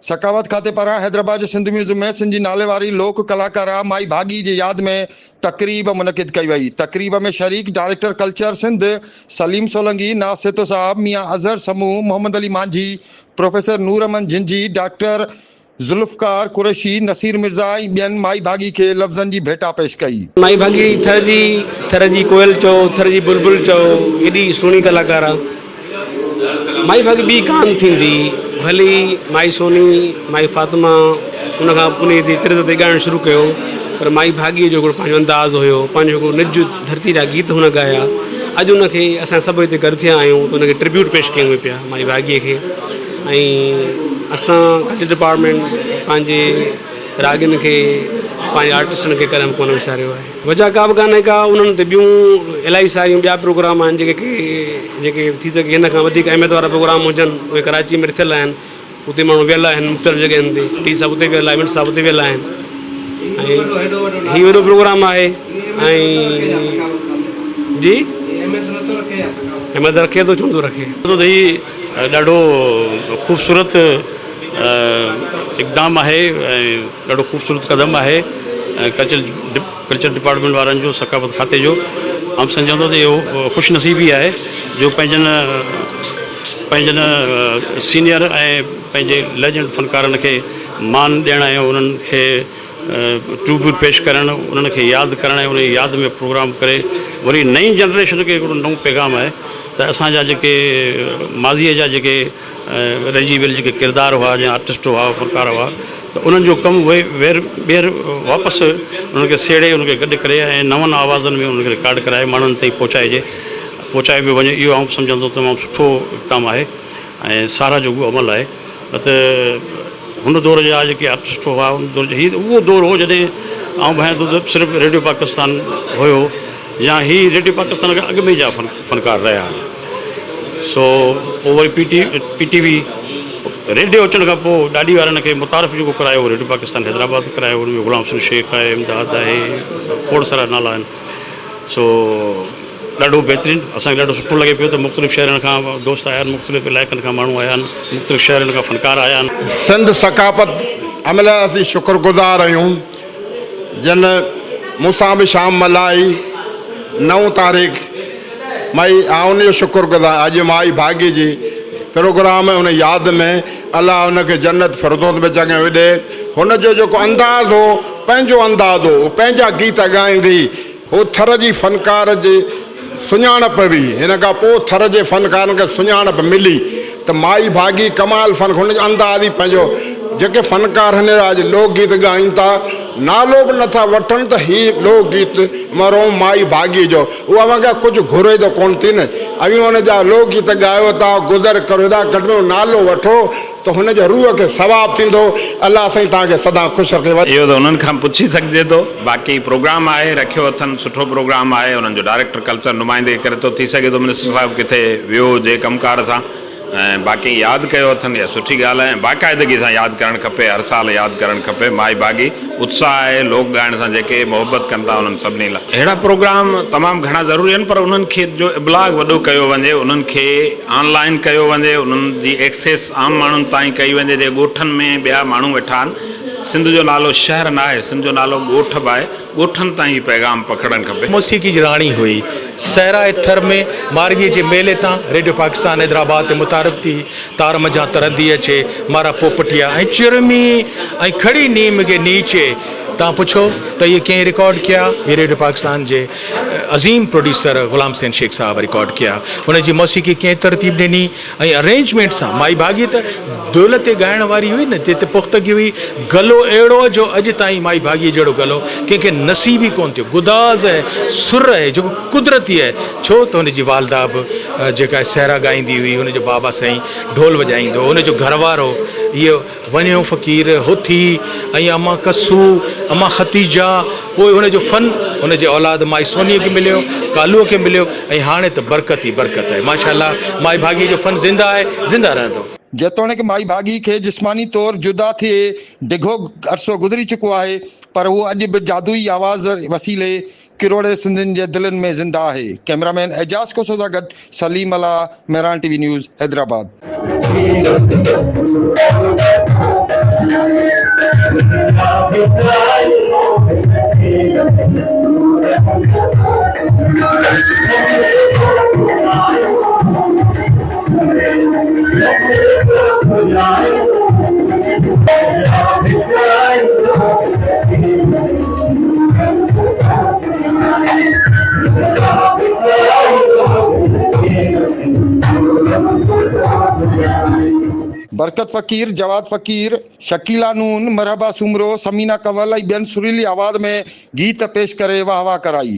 ثقافت کاتي پاران حيدرآباد جي سنڌ ميوزم ۾ سنڌ جي ناليواري لوڪ ڪلاڪارا مائي ڀاڳي جي ياد ۾ تقريب منعقد ڪئي وئي. تقريب ۾ شريڪ ڊائريڪٽر ڪلچر سنڌ سليم سولنگي، ناز سهتو صاحب، ميان اظهر سمون، محمد علي مانجهي، پروفيسر نور احمد جهنجهي، ڊاڪٽر ذوالفقار قريشي، نصير مرزا ۽ ٻين مائي ڀاڳي کي لفظن جي ڀيٽا پيش ڪئي. مائي ڀاڳي ٿر جي ٿر جي ڪوئل چئو، ٿر جي بلبل چئو، ايڏي سهڻي ڪلاڪارا. مائي ڀاڳي ٻي ڪانه ٿيندي. ڀلي مائي سوني، مائي فاطمه ان کان انهيء تي طرز تي ڳائڻ شروع ڪيو پر مائي ڀاڳيء جو هڪڙو پنهنجو انداز هيو، پنهنجو هڪڙو نج ڌرتي جا گيت هن ڳايا. اڄ ان کي اسان سڀ هتي گڏ ٿيا آهيون ته ان کي ٽربيوٽ پيش ڪيون پيا مائي ڀاڳيء کي ۽ اسان ڪلچر ڊپارٽمينٽ پنهنجي راڳين کي پنهنجي آرٽسٽن کي ڪڏهن به ڪونه وساريو آهي. وجهه ڪا به ڪانهي ڪا انهن تي ٻيون الاهي ساريون ٻيا پروگرام آهن جيڪي ڪي جيڪي ٿي سگهي هن کان وڌيڪ اهميت وارا پروگرام هجن اهي ڪراچي ۾ رٿيل آهن اتي ماڻهو ويل آهن مختلف جڳهين تي ٽي صاحب اتي ويل آهي منٽ صاحب اتي ويل آهن ۽ هي وڏو پروگرام آهي ۽ جي اهميت رکي ٿو ڇو نٿو رکي. هي ڏاڍو خوبصورت اقدام آهي ۽ ڏاڍو خوبصورت قدم آهي ڪلچر ڪلچر ڊپارٽمينٽ وارن جو ثقافت کاتي جو آئون سمجهان ٿو ته اهو خوش نصيبي آهي جو پنهنجن پنهنجن سينئر ۽ پنهنجي ليجنڊ فنڪارن کي مان ڏيڻ ۽ انهن کي ٽربيوٽ پيش ڪرڻ انهن کي ياد ڪرڻ ۽ انهن جي ياد ۾ پروگرام ڪري وري نئين جنريشن کي هڪڙو نئون پيغام آهي ته اسان جا جيڪي ماضيء جا جيڪي رهجي ويل جيڪي ڪردار هئا يا آرٽسٽ هئا فنڪار هئا ته انهن جو ڪم وير ٻيهر واپس انهن کي سيڙي انهن کي گڏ ڪري ۽ نون آوازن ۾ انهن کي رڪارڊ ڪرائي ماڻهن تائين پهچائجي پهچايو پيو وڃي اهو آئون سمجهان ٿو تمام سٺو اقدام آهي ۽ ساراهه جوڳو عمل آهي نه ته هن دور جا جيڪي آرٽسٽ هئا ان دور هي اهو دور هو جڏهن آئون ڀانيان ٿو ته صرف ريڊيو پاڪستان هيو يا هي ريڊيو پاڪستان کان اڳ ۾ جا فنڪار رهيا آهن سو پوء وري P T P T V radio اچڻ کان پوء ڏاڏي وارن کي متعارف جيڪو ڪرايو ريڊيو پاڪستان حيدرآباد ڪرايو ان ۾ غلام حسين شيخ آهي امداد آهي کوڙ سارا نالا آهن سو ڏاڍو بهترين اسان کي ڏاڍو سٺو لڳي پيو ته مختلف شهرن کان دوست آيا آهن مختلف علائقن کان ماڻهو آيا آهن مختلف شهرن کان فنڪار آيا آهن. سنڌ ثقافت عمل اسين شڪر گذار آهيون جن مون سان به شام ملهائي نو تاريخ مئي آئون ان جو شڪر گذار اڄ مائي ڀاڳي جي پروگرام ان ياد ۾ الله ان کي جنت فردوس ۾ جڳهيون ڏي هن جو جيڪو انداز هو پنهنجو انداز هو پنهنجا گيت ڳائيندي هو ٿر جي فنڪار جي سڃاڻپ هئي. هن کان پوء ٿر جي فنڪارن کي سڃاڻپ ملي ته مائي ڀاڳي ڪمال فن هن جو انداز ئي پنهنجو جيڪي فنڪار هن جا اڄ لوڪ گيت ڳائين ٿا نالو به نٿا وٺن ته هي لوڪ گيت مرحوم مائي ڀاڳي جو اهو اوهان کان ڪجهه گهري ته ڪونه ٿي نه اوهين ان جا لوڪ گيت ڳايو ٿا گذر ڪريو ٿا گهٽ ۾ گهٽ نالو وٺو ته هن جي روح کي ثواب ٿيندو الله سائين توهان کي سدا خوش رکي. اهو ته انهن کان پڇي سگهجي ٿو. باقي پروگرام آهي رکيو اٿن سٺو پروگرام آهي انهن جو ڊائريڪٽر ڪلچر نمائندگي ڪري ٿو ٿي سگهي ٿو منسٽر صاحب ڪٿي ويو هجي ڪم ڪار سان ۽ باقي ياد ڪيو اٿن اها سٺي ڳالهه آهي ۽ باقاعدگي سان ياد ڪرڻ کپي هر سال ياد ڪرڻ کپي مائي ڀاڳي اتساهه آهي لوڪ ڳائڻ سان جيڪي محبت ڪن ٿا انهن سڀني لاء اهڙا پروگرام تمام گهڻا ضروري آهن پر انهن کي جو ابلاغ وڏو ڪيو وڃي انهن کي آن لائن ڪيو وڃي انهن جي ايڪسيس عام ماڻهن تائين ڪئي وڃي جي ڳوٺن ۾ ٻيا ماڻهو ويٺا آهن سنڌ جو نالو شهر نه آهي سنڌ جو نالو ڳوٺ به آهي ڳوٺن تائين هي پيغام پکڙڻ کپي. موسيقي جي راڻي هئي. صحرائي ٿر ۾ مارڳي جي ميلي تان ريڊيو پاڪستان حيدرآباد تي متعارف ٿي. تار منجهان ترندي اچي، مارا پوپٽيا ۽ چرمي ۽ کڙي نيم گي نيچي تان پڇو ته اهي ڪنهن رڪارڊ ڪيا؟ اهي ريڊيو پاڪستان جي عظيم پروڊيوسر غلام حسين شيخ صاحب رڪارڊ ڪيا. ان جي موسيقي ڪنهن ترتيب ڏني؟ ۽ ارينجمينٽ سان مائي ڀاڳي ته دهل تي ڳائڻ واري هئي نه جتي پختگي هئي گلو اهڙو جو اڄ تائين مائي ڀاڳي جهڙو گلو ڪنهن کي نصيب ئي ڪونه ٿيو گداز ۽ سر آهي جيڪو قدرتي آهي ڇو ته هن جي والده به جيڪا آهي سهرا ڳائيندي هئي هن جو بابا سائين ڍول وڄائيندو هو هن جو گهر وارو اهو وڃيو فقير هوٿي ۽ امان ڪسو، امان خديجه، پوء هن جو فن هن جي اولاد مائي سونيء کي مليو، ڪالوء کي مليو ۽ هاڻي ته برڪت ئي برڪت آهي. ماشاء الله مائي ڀاڳيء جو فن زنده آهي، زنده رهندو. جيتوڻيڪ مائي ڀاڳي کي جسماني طور جدا ٿئي ڊگهو عرصو گذري چڪو آهي پر هوء اڄ به جادوئي آواز وسيلي ڪروڙين سنڌين جي دلين ۾ زنده آهي. ڪئميرا مين اعجاز کوسو سان گڏ Saleem Mallah, Mehran T V news, Hyderabad. برڪت فقير، جواد فقير، شڪيلا نون، مرحبا سومرو، ثمينه ڪنول ۽ ٻين سريلي آواز ۾ گيت پيش ڪري واهه واهه ڪرائي.